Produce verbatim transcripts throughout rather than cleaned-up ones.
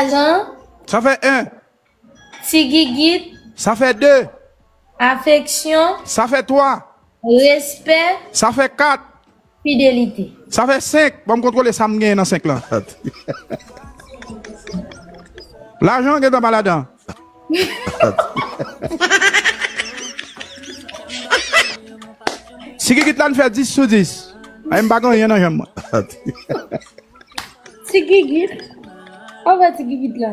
Lajan. Sa fè en. Ti gigit. Sa fè de. Afeksyon. Sa fè twa. Respè. Sa fè kat. Fidelite. Sa fè senk. Ban m kontwole sa m genyen nan senk lan. Lajan gentan pa ladan. Ti gigit la n fè dis sou dis. Ay, m pa gen anyen nan janm mwen. Ti gigit. Anfèt, ti gigit la.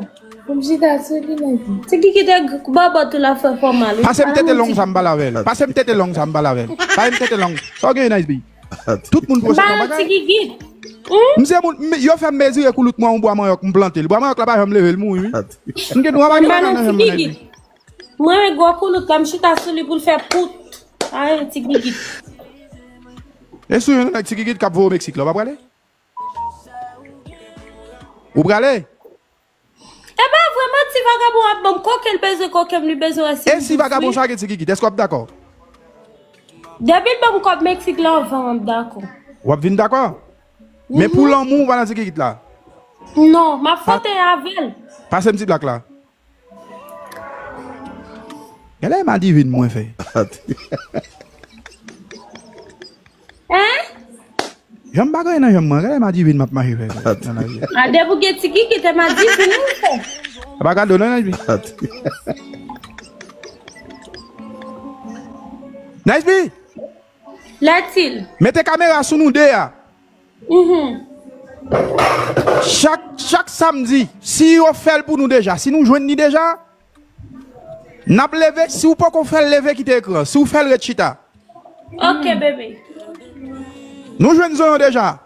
Pou m chita sou li, Nice B. Ti gigit e g-, bòbòt ou la fè fò mal, wi. Pase m tete long sa m pale avè l. Pase m tete long sa m pale avè l. Pase m tete long. Sa w genyen, Nice B? Tout moun pwosè nan bagay. Ti gigit. Hmm? M se moun, m, yo fè m mezire koulout mwen yon bwa manyòk, m plante l. Bwa manyòk la pa janm leve, l mouri, wi. M gen dwa pa gen bagay nan janm mwen, Nice B. Mwen renmen gwo koulout la, m chita sou li pou l fè pout. Ay, ti gigit. E si w jwenn yon nèg ti gigit k ap voye w Meksik la, w pa prale? Ou prale? E pa vre, manti vagabon ap ban m koke, l bezwen koke m, li bezwen wè si m soufri. E si vagabon sa gen ti gigit, èske w ap dakò? Depi l ban m kòb Meksik la anvan, m ap dakò. W ap vin dakò? Men pou lanmou, ou pa nan ti gigit la? Non, m ap fwote avè l. Pase m ti blak la. Genlè e madivin mwen fè. Hein? Jan m pa gen nan janm mwen, genlè e madivin m ap mache fè nan lavi a. A, depi w gen ti gigit, e madivin ou fè. A pa kado non, Nice B. Nice B. Lètil. Mete kamera sou nou de a. Mhm. Chak, chak samdi, si yo fè l pou nou deja, si nou jwenn li deja, n ap leve, si w poko fè l, leve kite ekran. Si w fè l, ret chita. Ok, bebe. Nou jwenn zonyon deja.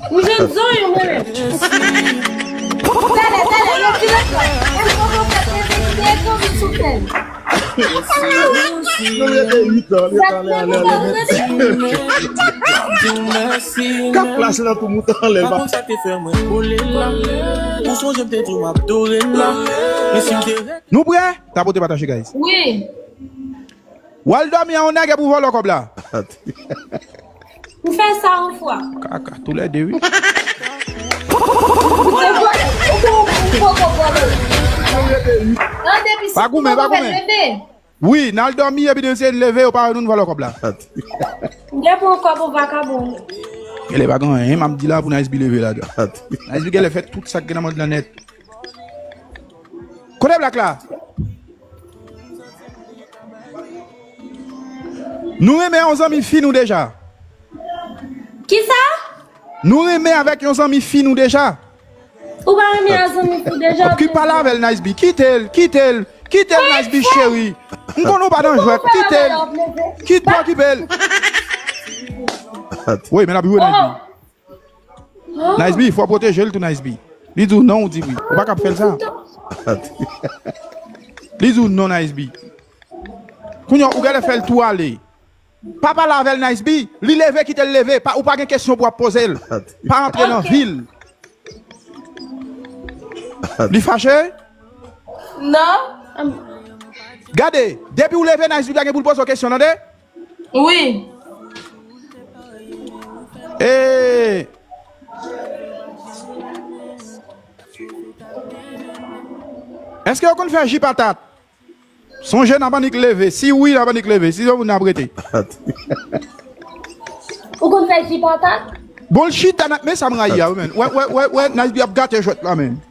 Nou jwenn zonyon, mwen menm. Talè, talè, yo di lekòl. Èske w konn fè leve kite ekran vin sou fè l? Nou rete uit an, li pale anlè, anlè. K ap klache nan tou mouton anlè, pa. Nou prè? Tapote pataje, guys. Wi. W al dòmi a yon nèg epi w vòlò kòb la. M fè sa yon fwa. Kaka, toulède, wi. Pa goumen, pa goumen. Wi, n al dòmi epi demen se n leve, yo pa wè nou, n vòlò kòb la. M te pran kòb yon vakabon. Genlè pa gen anyen, m ap di la pou Nice B leve la. Nice B genlè fè tout sa k gen nan mond lan nèt. Kote blak la? Nou renmen yon zanmi fi nou deja. Kisa? Nou renmen avèk yon zanmi fi nou deja. Ou pa renmen yon zanmi fi deja? Ki pale avè l, Nice B. Kite l, kite l, kite l, Nice B cheri. M konnen w pa nan jwèt. Kite l. Kite l, okipe l. Wi, men n ap jwe, Nice B. Nice B, fò w pwoteje l tou, Nice B. Li di w non, ou di wi. Ou pa kab fè l sa. Li di w non, Nice B. Kounye a, ou genlè fè l tou ale. Pa pale avè l, Nice B. Li leve, kite l leve. Pa, ou pa gen kesyon pou w ap poze l. Pa antre nan vi l. Li fache? Non. Gade, depi w leve, Nice B pa gen pou l poze w kesyon, tande? Wi. E, èske yo konn fè ji patat? Sonje n ap annik leve. Si wi, n ap annik leve. Si non, n ap rete. Ou konn fè ji patat? Bon, l chita nan, men sa m rayi a, wi, men. Wè, wè, wè, wè, Nice B ap gate jwèt la, men.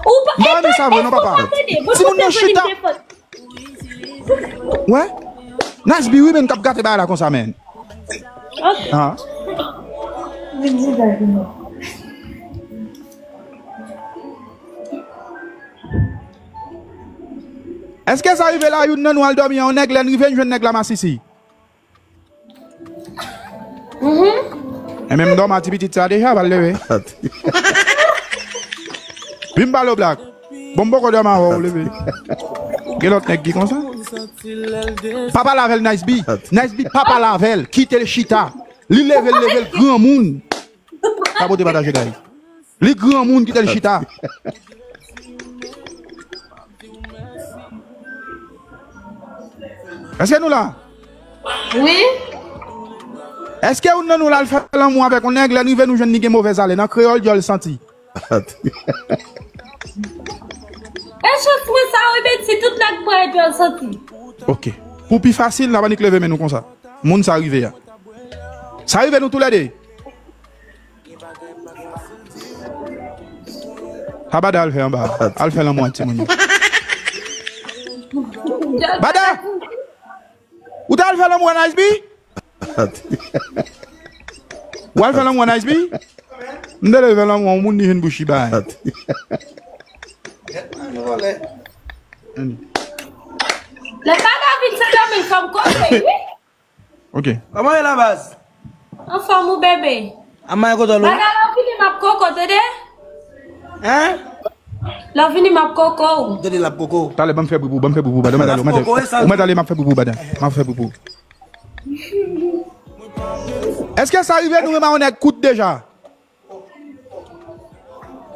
Ou pa, m pa renmen sa vre, non, papa. Timoun nan chita. Wè? Nice B, wi, men k ap gate bagay la konsa, men. Ok. Ah. Èske sa rive la, youn nan nou al dòmi a yon nèg, lè n rive, n jwenn nèg la masisi? Mhm. E menm dòm a ti pitit sa deja, pa l leve. Vin m pale w blak. Bon, m poko dòmi avè w, leve. Gen lòt nèg ki konsa. Pa pale avè l, Nice B. Nice B, pa pale avè l. Kite l chita. Li leve, l leve, l granmoun. Tapote pataje, guys. Li granmoun, kite l chita. Èske nou la? Wi. Èske youn nan nou la al fè lanmou avèk yon nèg, lè n rive nou jwenn li gen movèz alè? Nan kreyòl, dyòl santi. E chans mwen sa, wi, Betsy, tout nèg mwen yo santi. Ok. Pou pi fasil, n ap annik leve men nou konsa. Moun sa rive a. Sa rive nou toulède. Pa Bada al fè anba. Al fè lanmou ak timoun yo. Bada! Ou t al fè lanmou a Nice B? Ou al fè lanmou a Nice B? M te leve fè lanmou a yon moun li jwenn bouch li bay. Lè Bada vin se lanmou fanm kote, wi. Ok. Kòman ye la baz? Anfòm ou bebe? Amay kote lou? Bada lè w vini m ap koko, tande? Hein? Lè w vini m ap koko w. Tande l ap koko. Talè ban m fè poupou, ban m fè poupou, Bada. Ou mèt ale, ou mèt ale, ou mèt ale, m ap fè poupou, Bada. M ap fè poupou. Èske sa rive nou renmen yon nèg kout deja?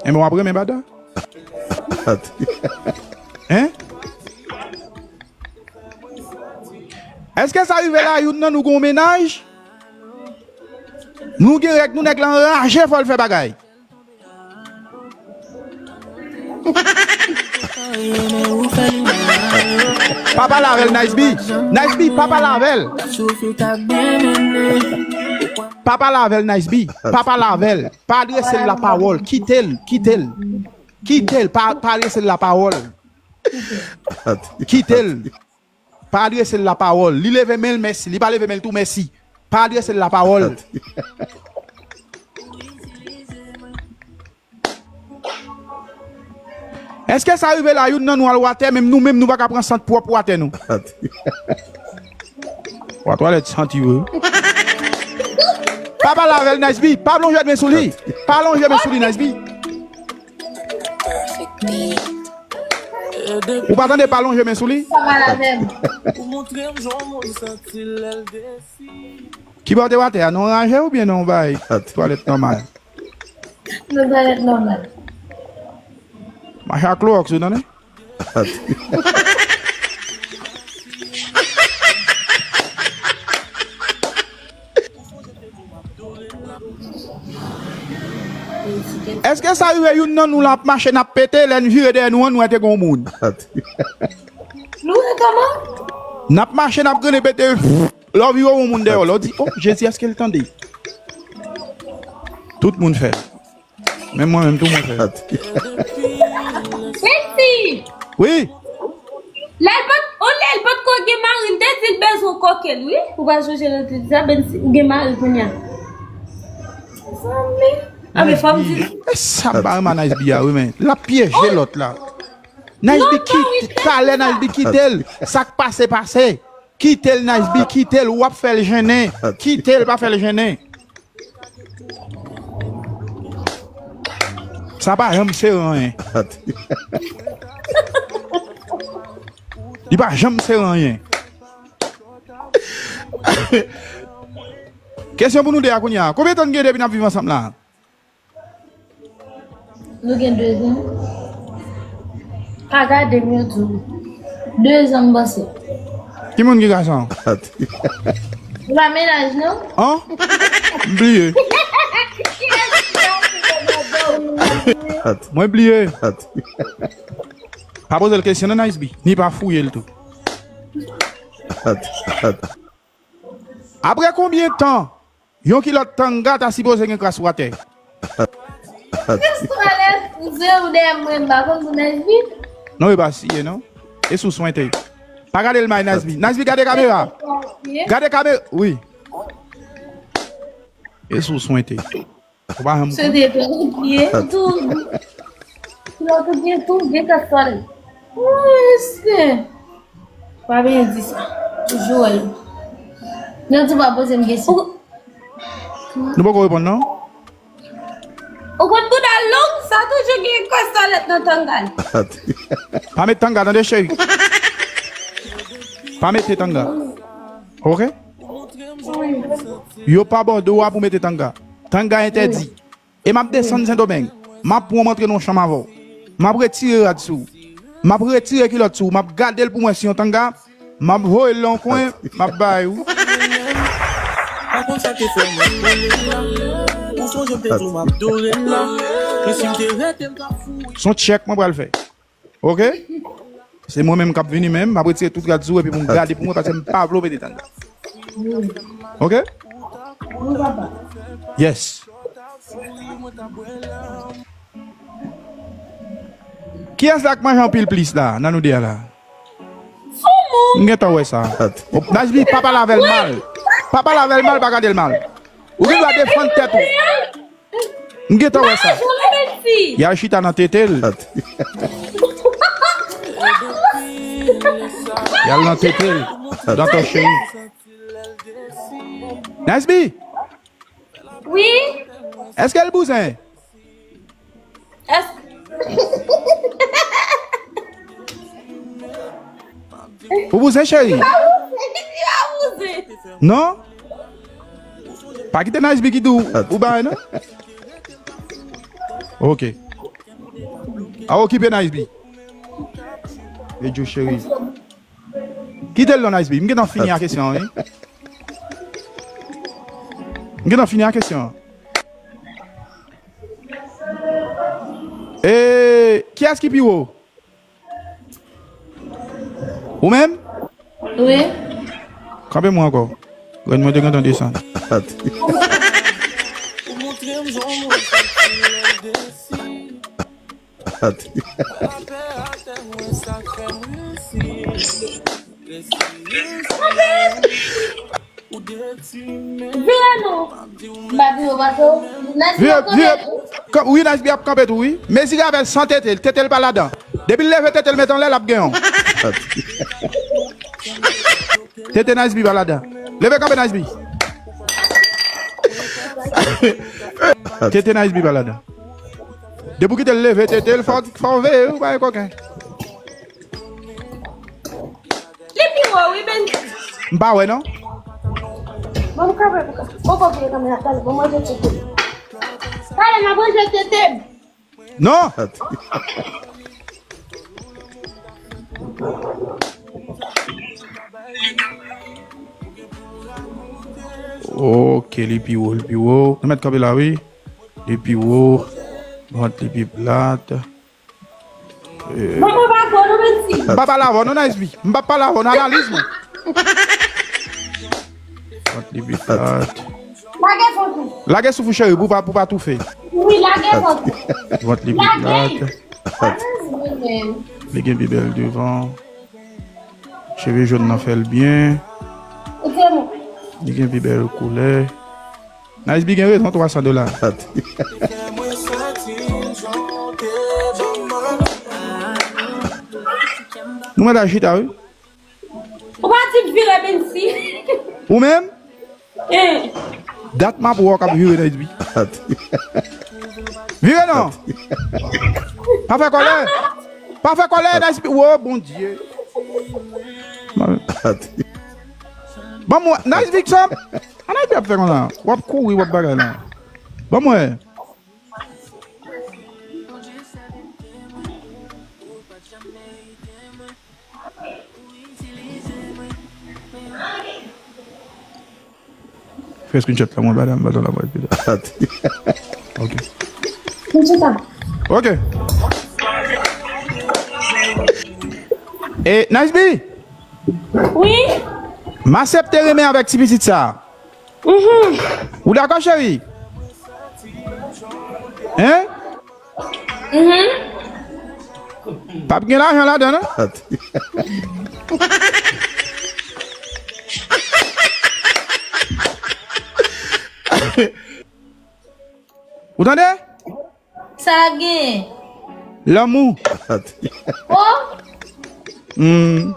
Enben w ap renmen Bada. Hein? Èske sa rive la youn nan nou gon mennaj? Nou gen règ, nou nèg la anraje, fò l fè bagay. Pa pale avè l, Nice B. Nice B, pa pale avè l. Pa pale avè l, Nice B. Pa pale avè l. Pa adrese l lapawòl. Kite l. Kite l. Kite l. Pa, pa adrese l lapawòl. Kite l. Pa adrese l lapawòl. Li leve men l, mèsi. Li pa leve men l tou, mèsi. Pa adrese l lapawòl. Èske sa rive la, youn nan nou al watè, menm nou menm nou pa ka pran sant pwòp watè nou? Wa twalèt santi yo. Pa pale avè l, Nice B. Pa lonje men sou li. Pa lonje men sou li, Nice B. Ou pa tande pa lonje men sou li? Pa pale avè m. Ki bò w te watè a? Nan yon raje oubyen nan yon bagay twalèt nòmal? Nan twalèt nòmal. Mache ak klowòks ou, tande? Èske sa rive youn nan nou la ap mache, n ap pete, lè n vire dèyè nou an, nou wè te gen yon moun? Nou wè kòman? N ap mache, n ap grennen pete, lè w vire yon moun dèyè w, lè w di, "Oh, Jezi, èske l tande?" Tout moun fè l. Menm mwen menm tou mwen fè l. Betsy! Wi. Lè l pa t, o lè l pa t ko gen mari, l te di l bezwen koke l, wi. Ou pa sonje lè l te di sa, Betsy, ou gen mari kounye a. Zanmi. A, men fò m di. E sa m pa renmen Nice B a, wi, men. L ap pyeje lòt la. Nice B, kite, talè Nice B kite l. Sa k pase, pase. Kite l, Nice B, kite l, w ap fè l jennen. Kite l, pa fè l jennen. Sa pa janm sere anyen. Li pa janm sere anyen. Kesyon pou nou de a kounye a. Konbyen tan n gen depi n ap viv ansanm la? Nou gen dezan. Pa gade m, yo di w. Dezan, m panse. Ki moun ki gason? Ou pa mennaj, non? An? M bliye. Mwen bliye. Pa poze l kesyon, non, Nice B. Ni pa fouye l tou. Apre konbyen tan yon kilòt tanga ta sipoze gen kras watè? Kras twalèt, ou se ou dèyè mwen, m pa konn pou Nice B. Non, e pa siye, non. E sou swen te. Pa gade l may, Nice B. Nice B, gade kamera. Gade kamera. Wi. E sou swen te. Ou pa janm konn. Se de tou, ou bliye, tou. Kilòt ou gen tou, gen kras twalèt. Wi, se. Pa byen di sa. Toujou wè yo. Yon ti pa poze m kesyon. Nou poko reponn, non? Ou konn bouda long, sa toujou gen kras twalèt nan tanga l. Pa met tanga, tande, cheri. Pa mete tanga. Ok? Yo pa ba w dwa pou mete tanga. Tanga entèdi. E m ap desann Sendomeng. M ap pran w antre nan yon chanm avè w. M ap retire rad sou ou. M ap retire kilòt sou ou. M ap gade l pou m wè si yon tanga. M ap voye l nan yon kwen. M ap bay ou. Pa konn sa te fè mwen konnen la. Ou sonje m te di w m ap dore l la. Se yon tchèk mwen pral fè. Oke? Se mwen menm k ap vini menm, m ap retire tout rad sou epi pou m gade pou mwen paske m pa vle w mete tang la. Oke? Yes. Kiyès la k manje anpil plis la nan nou de a la? M gentan wè sa. Nice B, pa pale avè l mal. Pa pale avè l mal, pa gade l mal. Ou gen dwa defann tèt ou. M gentan wè sa. Y al chita nan tete l. Y al nan tete l. Dantan cheri. Nice B. Wi. Èske l bouzen? Èske Ou bouzen, cheri? Li pa bouzen, li pa bouzen. Non? Pa kite Nice B ki di w ou bay, non? Oke. A okipe Nice B. Edjo cheri. Kite l non Nice B. M gentan fini a kesyon an, wi. M gentan fini a kesyon an. E, kiyès ki pi wo? Ou menm? Wi. Kanpe mwen ankò. Grenn mwen te gentan desann. Vire non. M pa vire w paske w Nice B ap kanpe tou. Vire, vire. Wi, Nice B ap kanpe tou, wi. Mezire avè l san tete l. Tete l pa ladan. Depi l leve tete l met anlè, l ap genyen w. Tete Nice B pa ladan. Leve kanpe Nice B. Tete Nice B pa ladan. Depi w kite l leve tete l, fò, fò w veye, wi, w pa gen koken. Li pi wo, wi, Ben. M pa wè, non. Bon, m kanpe pou ka. Bon, bon, vire kanpe la, talè, bon, manje tete. Talè, m ap manje tete m. Non! Ok, li pi wo, li pi wo. Nou mèt kanpe la, wi. Li pi wo. Vant li pi plat. Manman pa bon, non, Menti. M pa pale avè w, non, Nice B. M pa pale avè w, nan analiz mwen. Vant li pi plat. Lage vant ou. Lage souf ou, cheri, pou pa, pou pa toufe. Wi, lage vant ou. Vant li pi plat. Lage. Li gen pi bèl devan. Cheve jòn nan fè l byen. Li gen pi bèl koulè. Nice B gen rezon, twa san dola. Nou mande al chita, wi. Ou pa di m vire, Bensi. Ou menm? Eh. Dat m ap wè w k ap vire, Nice B. Vire non. Pa fè kòlè. Pa fè kòlè, Nice B. Wo, Bondye. Ban m wè, Nice B sa. Ann al ap fè konsa. W ap kouri, w ap bagay la. Ban m wè. Fè screenshot la, mwen, madam, ba l la, mwen, pita. Ok. Screenshot la. Ok. E, Nice B? Wi. M aksepte renmen avèk ti pitit sa. Mhm. Ou dakò, cheri? Hein? Mhm. P ap gen lajan ladan, non? Ou tande? Sa l ap genyen? Lanmou. Oh? Hmm.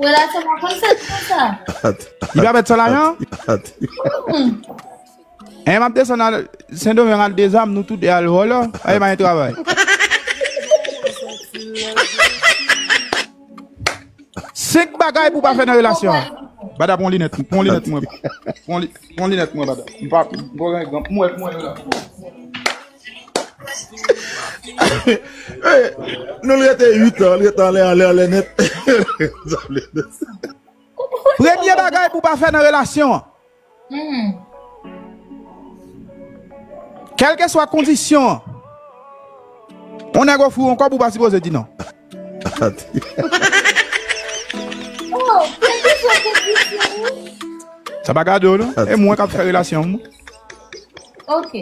Relasyon pa konn fèt konsa. Li pa fèt san lajan? Hmm. E m ap desann nan Sendomeng al dezam, nou toude al vòlò. Ay, pa gen travay. Senk bagay pou w pa fè nan relasyon an. Bada, pran linèt, pran linèt mwen. Pran li-, pran linèt mwen, Bada. M pa, m pa gen gran, m wè, m wè la. Eh, nou rete uit an, rete anlè, anlè, anlè nèt. Premye bagay pou w pa fè nan relasyon an. Hmm. Kèlkeswa kondisyon an, yon nèg ofri w yon kòb, ou pa sipoze di non. Oh, kèlkeswa kondisyon. Sa pa gade w non. E mwen k ap fè relasyon m. Ok.